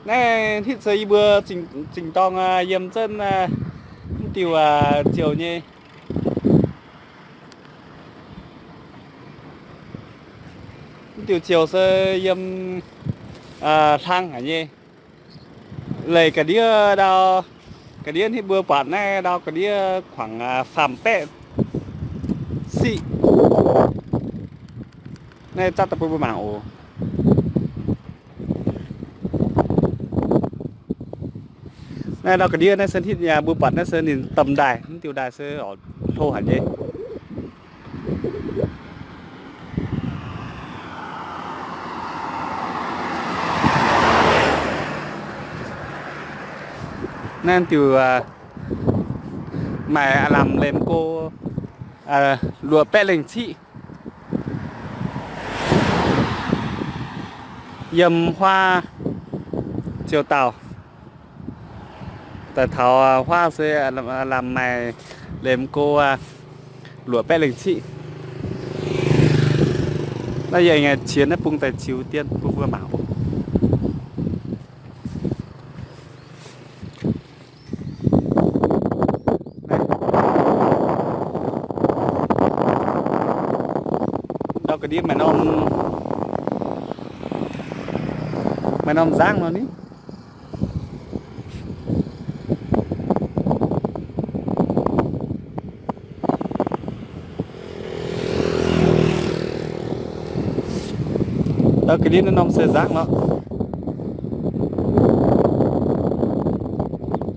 Naaiv hitv se yie mbuo zingh dorng yiem zunv mv diuh ziouc nyei. Mv diuh ziouc se yiem hlang haic nyei. Leih ga'ndiev ndau, ga'ndiev hitv mbuo buatc naaiv ndau ga'ndiev kuangx faam baeqv siqv. Naaiv zatv daaih bun mbuo mangc oc. Naaiv ndau ga'ndiev naaiv se hitv yaac mbuo buatc naaiv se ninh domh ndaaih, mv diuh ndaaih se oix hlo haic nyei. Naaiv diuh maaih aav lamh lemh go luoqc baeqv lengh ciqv. Yiem huaav ziouc dauh, daaih taux huaav se lamh maaih lemh go luoqc baeqv lengh ciqv. Naaiv yie aengx qiex naaiv bung daaih ziux dien bun mbuo mangc oc. Ndau ga'ndiev maaih norm, maaih norm nzangv nor ni. Ndau ga'ndiev naaiv norm se nzangv lorqc.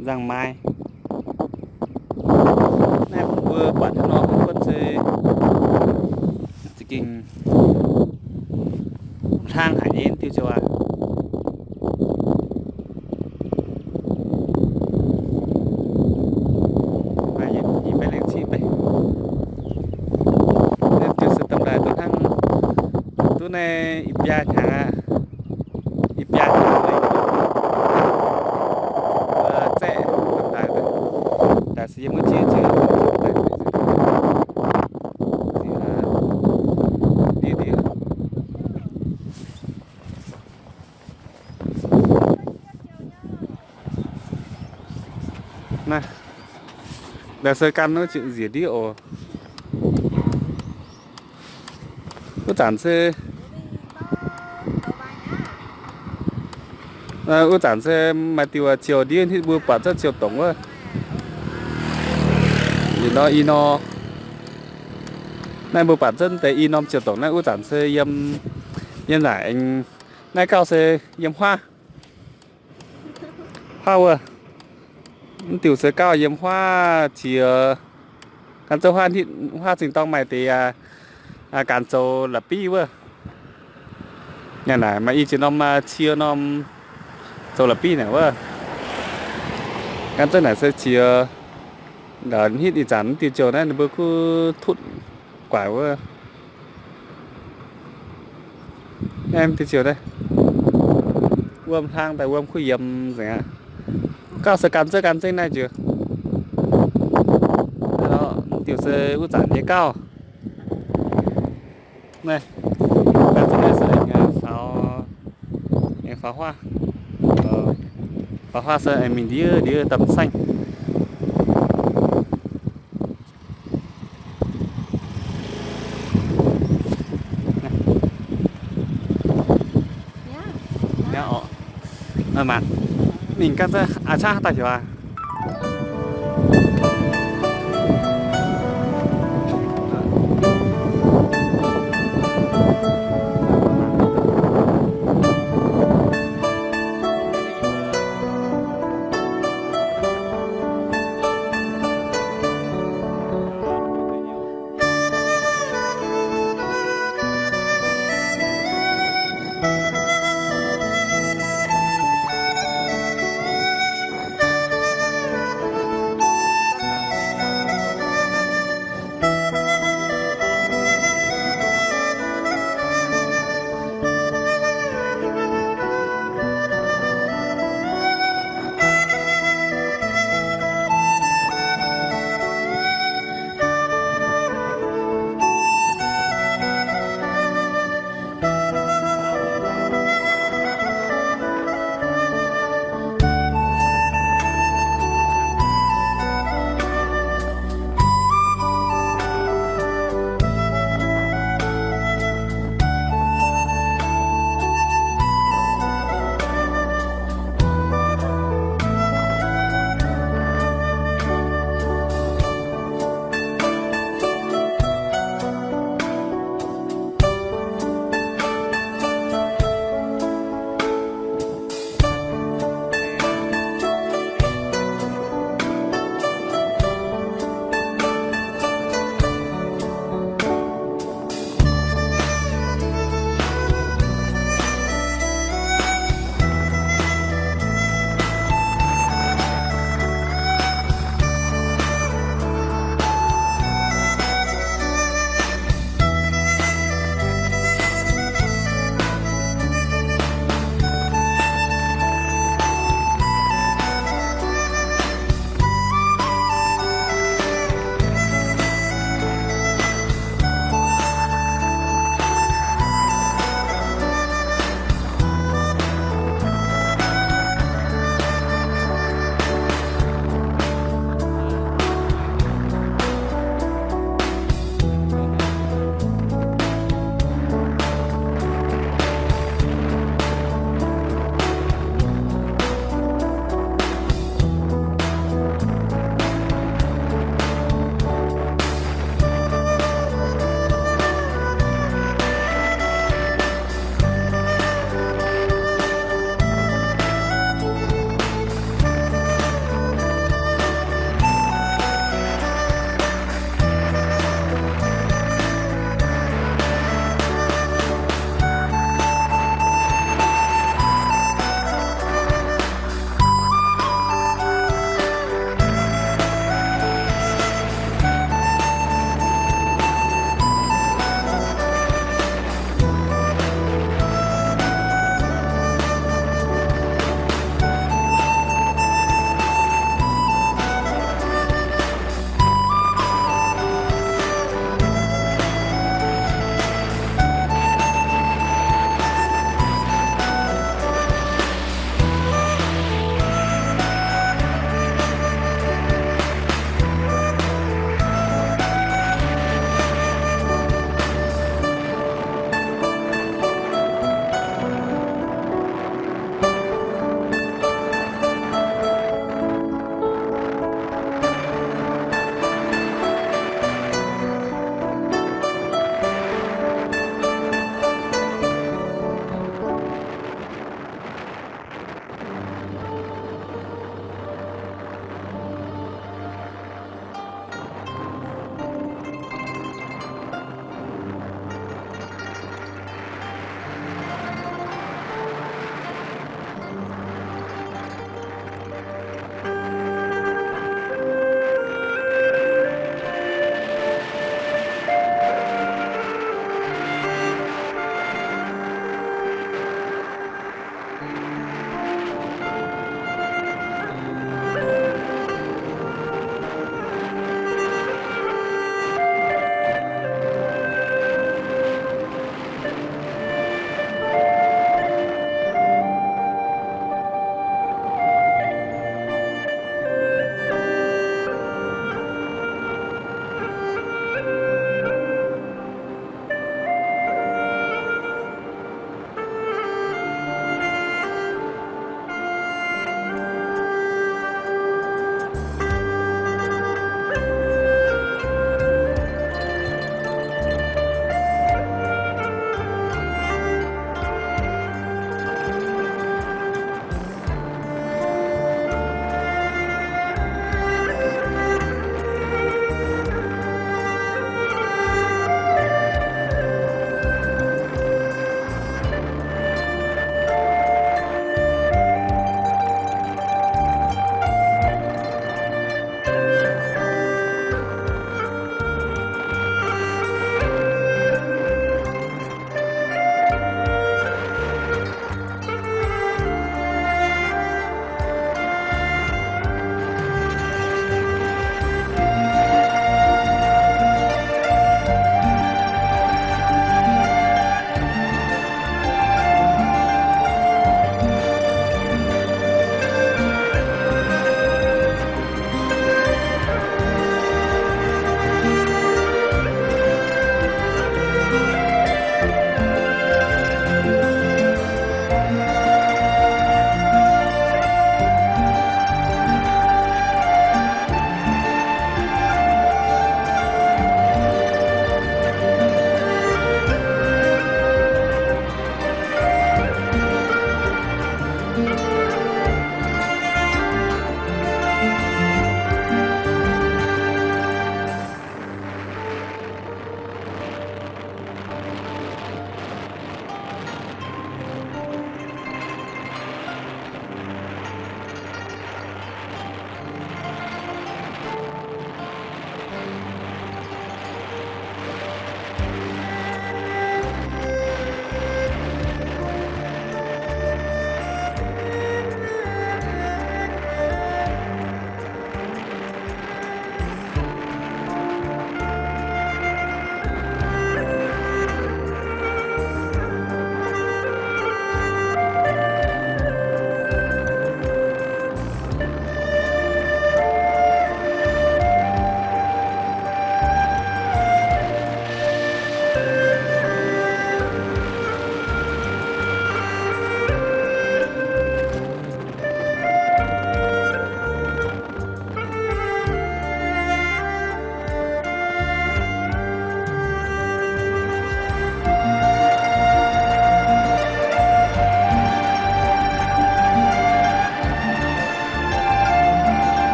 Nzangv-maai. Naaiv mbuo buatc hnangv nor mv buonv se za'gengh hlang haic nyei diuh ziouc aac. Maaih yietc baeqv lengh ciqv baeqv. Naaiv diuh se domh ndaaih duqv hnangv, duqv naaiv i biaa hnyangx aqv. I biaa hnyangx zaeqv domh ndaaih, daaih se yiem wuov jiex jiex. Naaiv, naaiv se gan wuov ziec ndiev oc. Wuov zanc se, wuov zanc se maaih diuh ziouc ndiev hitv mbuo buatc zungv ziouc dongc wuov. Liuz nor i nor, naaiv mbuo buatc zungv deix i norm ziouc dongc naaiv wuov zanc se yiem, yiem naaic aengx, naaiv gauh se yiem huaav. Huaav wuov, mv diuh se gauh yiem huaav qiex, gan zouv huaav hitv huaav zingh dorng maaih deix aqv, gan zoux la'bieiv wuov. Naaic maaih i jiex norm cie norm zoux la'bieiv naaic wuov. Gan zouv naaic se qiex, hitv ih zanc mv diuh ziouc naaiv ninh mbuo kuv tutv guaix wuov. Naaiv mv diuh ziouc naaiv, wuom hlang daaih wuom kuv yiemx nzengc aqv. Gauh se gan zouv gan zengv naaiv jiex. Mv diuh se wuov zanc nyei gauh. Naaiv, gan zouv naaiv se aengx faaux, aengx faaux huaav. Faaux huaav se aengx mingh ndiev ndiev domh saengv. Mingh gan zouv aac, qaqv daaih heuc aqv.